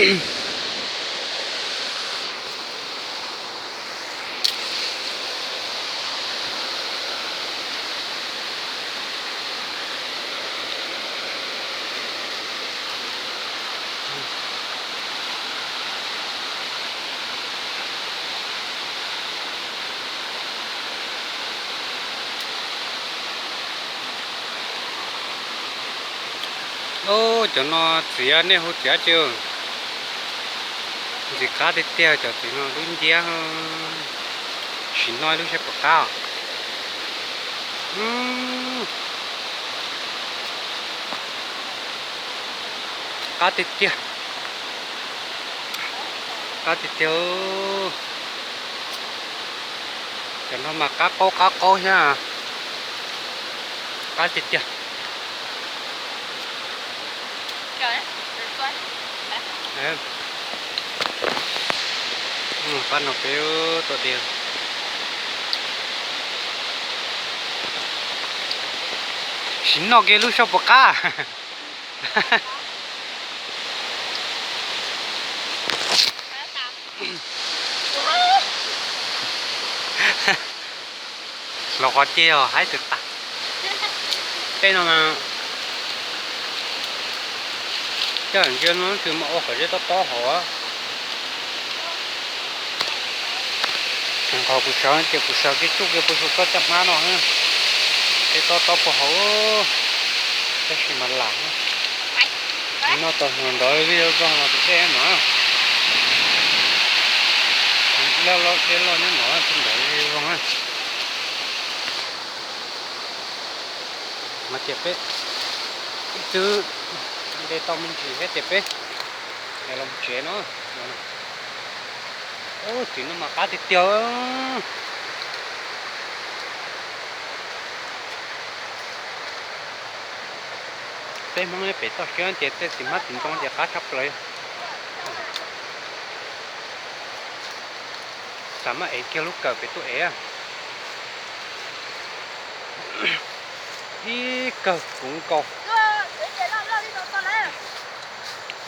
Cov no txiv, nej hu txiv tsi? Ntxim qab tiag tiag, cov txiv no dub nciab. Sim noj ib lub saib puas qab. Qab tiag tiag, qab tiag tiag. Cov no mas qab qaub qab qaub thiab, qab tiag tiag. Pab no peb tuaj de, sim noj kiag lub saib puas qab. Los qhov ceg os, haib tag. Tej no mas coj ntsia no twg mas ua qhov zeb tob tob hauv. Tseem qhov kuv sawv ces kuv sawv kiag tsuj kiag puag saum toj caj hmab no, zeb tob tob puag hauv. Tab sis mas lam, noj tau hmo ntawd vij zog no tus dej no, loj loj dej loj nyob no tus ntawd zoo. Mas ces peb ib txwm de tau me ntsis thiab ces peb los mus tsev no. Ub, txiv no mas qab tiag tiag. Peb Hmoob pem toj siab ces tej txiv hmab txiv ntoo ces qab tshaj plaws. Xav mas ev kiag lub kawm pem tuaj ev. Ib kawg kuv nkaus.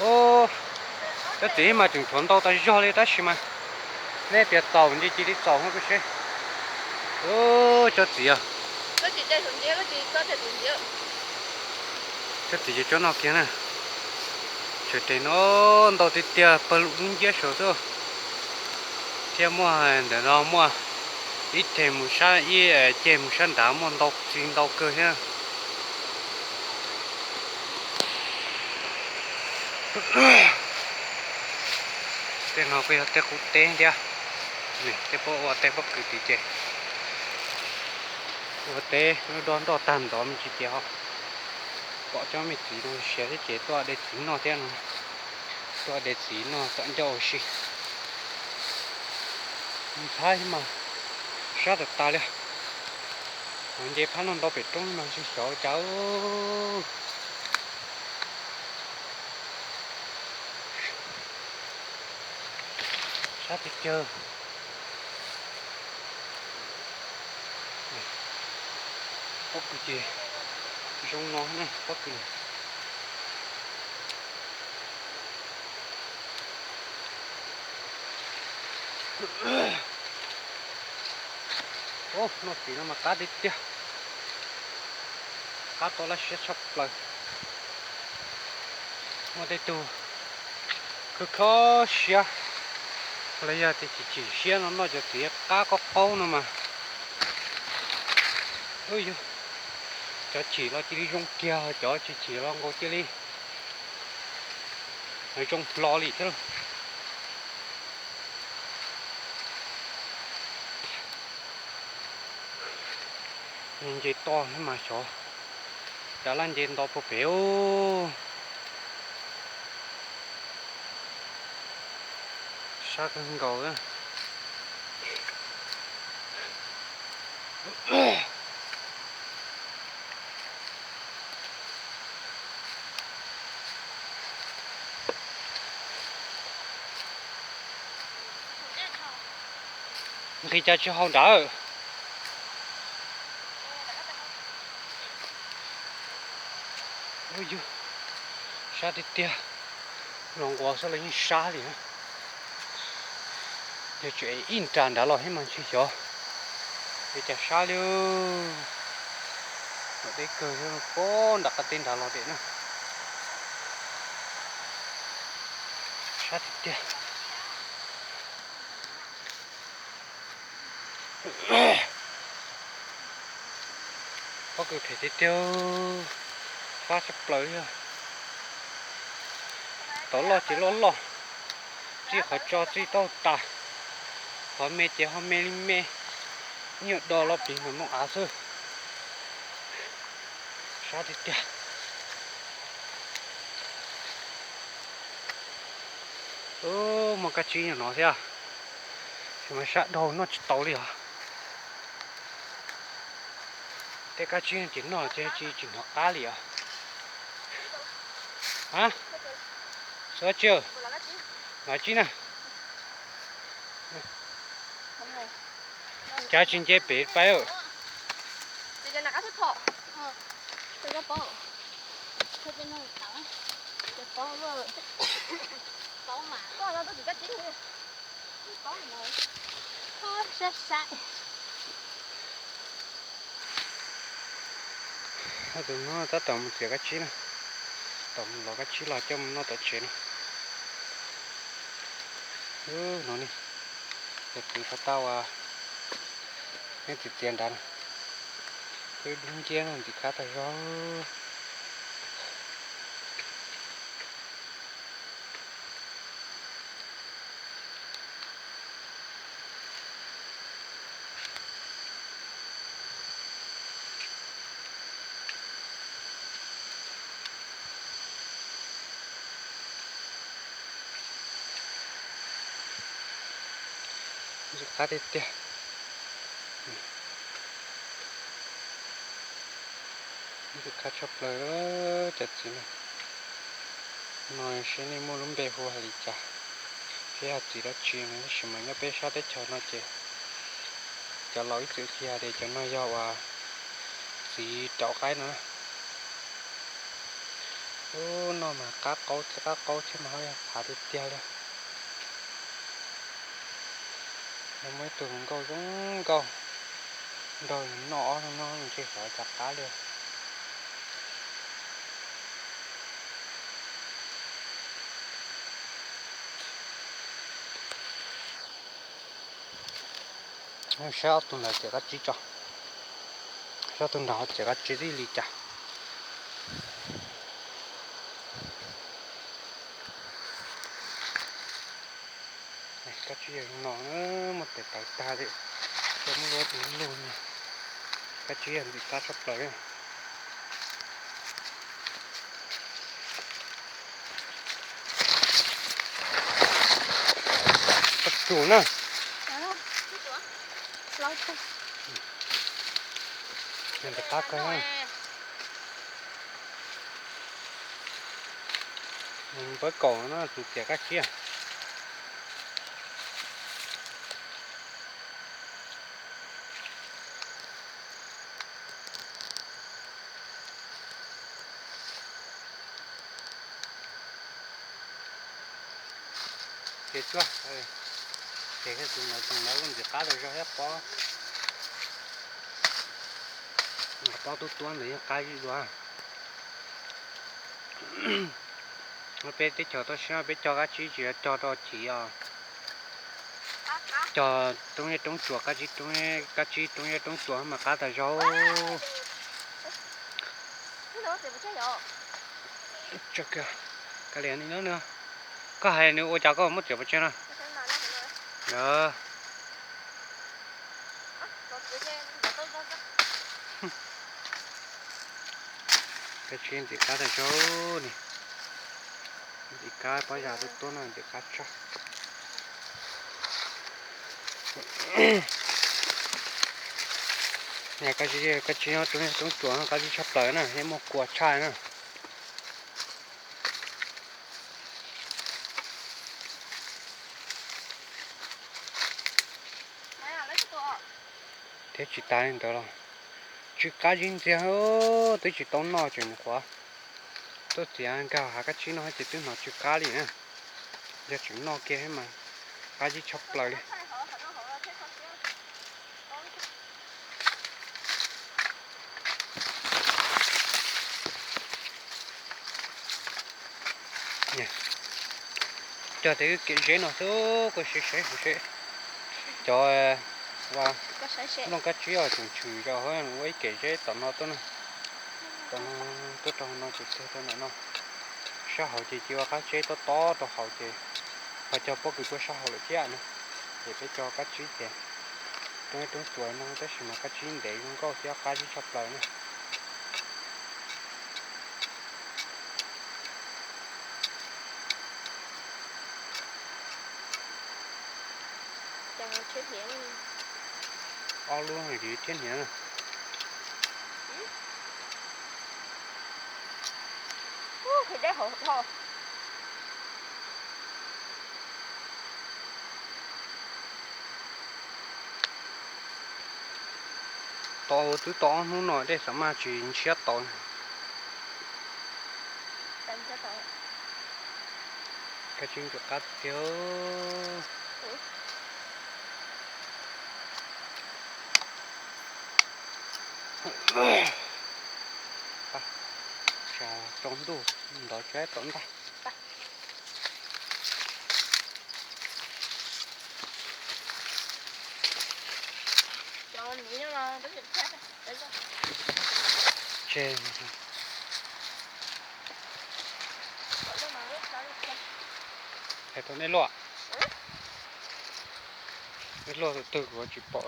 Cov txiv mas tseem tshuav ntau tas zog li tab sis mas nej tias txaus ntshe cia li txaus koj seb. Cov txiv, cov txiv cov no kiag na. Sawv daws no ntau tiag tiag, pawg lug dub nciab saud xwb. Thiab muaj ntawm no muaj ib teg mus sab, ib ceg mus sab nrad muaj ntau txiv ntau kawg thiab. Tej no kuj yog tej qub teb thiab. Tej pob ua teb pob kws tim ces ua teb lub dob nroj tag ntov me ntsis ces ho pom cov me txiv no siav thiab ces tuaj de txiv noj thiab no. Tuaj de txiv noj tom ncauj ua si. Ntxhab mas sab tas tas li. Nce phab no nto pem roob no tsis xyov cas. Sab tiag tiag. Pob kws ces zoo no na, pob kws. Noj txiv no mas qab tiag tiag, qab tau laj siab tshaj plaws. Muaj tej tug khov kho siab los yog tias chim chim siab no noj cov txiv qab qaub qaub no mas, cov chim los cia li zoo kiag, cov tsis chim los nkaus cia li zoo hlo li thiab. Nce toj mas xyov cas laj nce nto puag pem. Sab kawg nkaus. Nqis cas tsis haus nrad. Ub yug, sab tiag tiag. Los nquas xwb los yeej sab li na. Yog tseem ib nra nrad los thiab mas ntshe xyov, es cas sab li. Lam deb kawg thiab, pob nram qab teb nrad los tiag na. Sab tiag tiag. Pob kws phem tiag tiag, fab tshaj plaws li. Tau loj ces loj loj, txij qhov tso txij tau tas, qhov me ces ho me li me, nyuag do los plig mus noj av xwb. Sab tiag tiag. Muaj kab tsib nyob no thiab, tab sis mas sab dhau noj tsis tau li os. Tej kab tsib no ces noj ces tsis, tsis hnov qab li os. A, xyov tsi, los tsib na. Cav tsis nce pem pab. Tus no tab tom mus txiav kab tsib na, tom mus lov kab tsib los coj mus noj tom tsev no. Ub, no ne, cov txiv qhov tau uas neb txiv txiav nrad na, twb dub nciab no, ntxim qab tag zog. Ntxim qab tiag tiag. Ntxim qab tshaj plaws cov txiv no. No seb nej muaj lub npe hu hais li cas, thiab yog txiv dab tsi no, tab sis mas nyob peb sab teb chaws no ces cov laus ib txwm qhia tias cov no yog uas txiv rauv qaib no. Ub, noj mas qab qaub thiab, qab qaub thiab mas ho yog qab tiag tiag li. Muaj ib tug hluas nkauj zoo nkauj nrog nws noj ob no ntshe xyov cas qab li. Saib ob tug ntawd txiav kab tsib tso, saib ob tug ntawd ho txiav kab tsib txij li cas. Kab tsib yog no, muab tes tawv tag li, coj muab luab tus lug. Kab tsib yog ntxim qab tshaj plaws li. Tsuas na. Ntxim qab kawg. Npawb kaum no tus txiav kab tsib. Ces tsuag, ces tus ntawd tus ntawd kuj ntxim qab tas zog thiab pob. Pob tub tuab ntawd yeej qab ib yam. Peb teb chaws toj siab peb cog kab tsib tsis yog cog rau chiv os. Cog roob zeb roob tsuas, kab tsib roob, kab tsib roob zeb roob tsuas mas qab tas zog. Koj hais nws ua cas koj muab txiav pov tseg no? Kab tsib ntxim qab tas zog ni. Ntxim qab, pob zeb tub tuab no ntxim qab tshaj. Kab tsib nyob roob zeb roob tsuas no qab zib tshaj plaws na, yeej muaj kua tshaj na. Thiab tsis tas li ntawd los tsw qab zib ntxiag, twb tsis tau noj tseem nyuam qhuav tuaj txiav nkag hav kab tsib no ces twb hnov tsw qab li na. Yog tseem noj kiag mas qab zib tshaj plaws li. Cog tej wb kev zeb no xwb, kuj seb seb seb cov ua nplooj kab tsib os tseem tshwm zos hauv ua ib kev zeb tom no tuaj na. Tom no tuaj rau no ces tag rau ntawm no. Sab hauv ces cia ua qab tsib tob tob rau hauv ces ho cog pob kws tuaj sab hauv lawm thiab no. Ces peb cog qab tsib ces roob roob txuas no tab sis mas qab tsib ntev zoo nkauj thiab qab zib tshaj plaws na. Ob lub thiab hniav na. Tau twb tau ob hnub no dej xav maj tsis ntshiab tau. Kab tsib ntsuas qab tiag. Tsaus ntuj ntov tsav tom ntag. Tseg. Hais tau nej luaj. Nej luaj tus twg kuv tsis pom.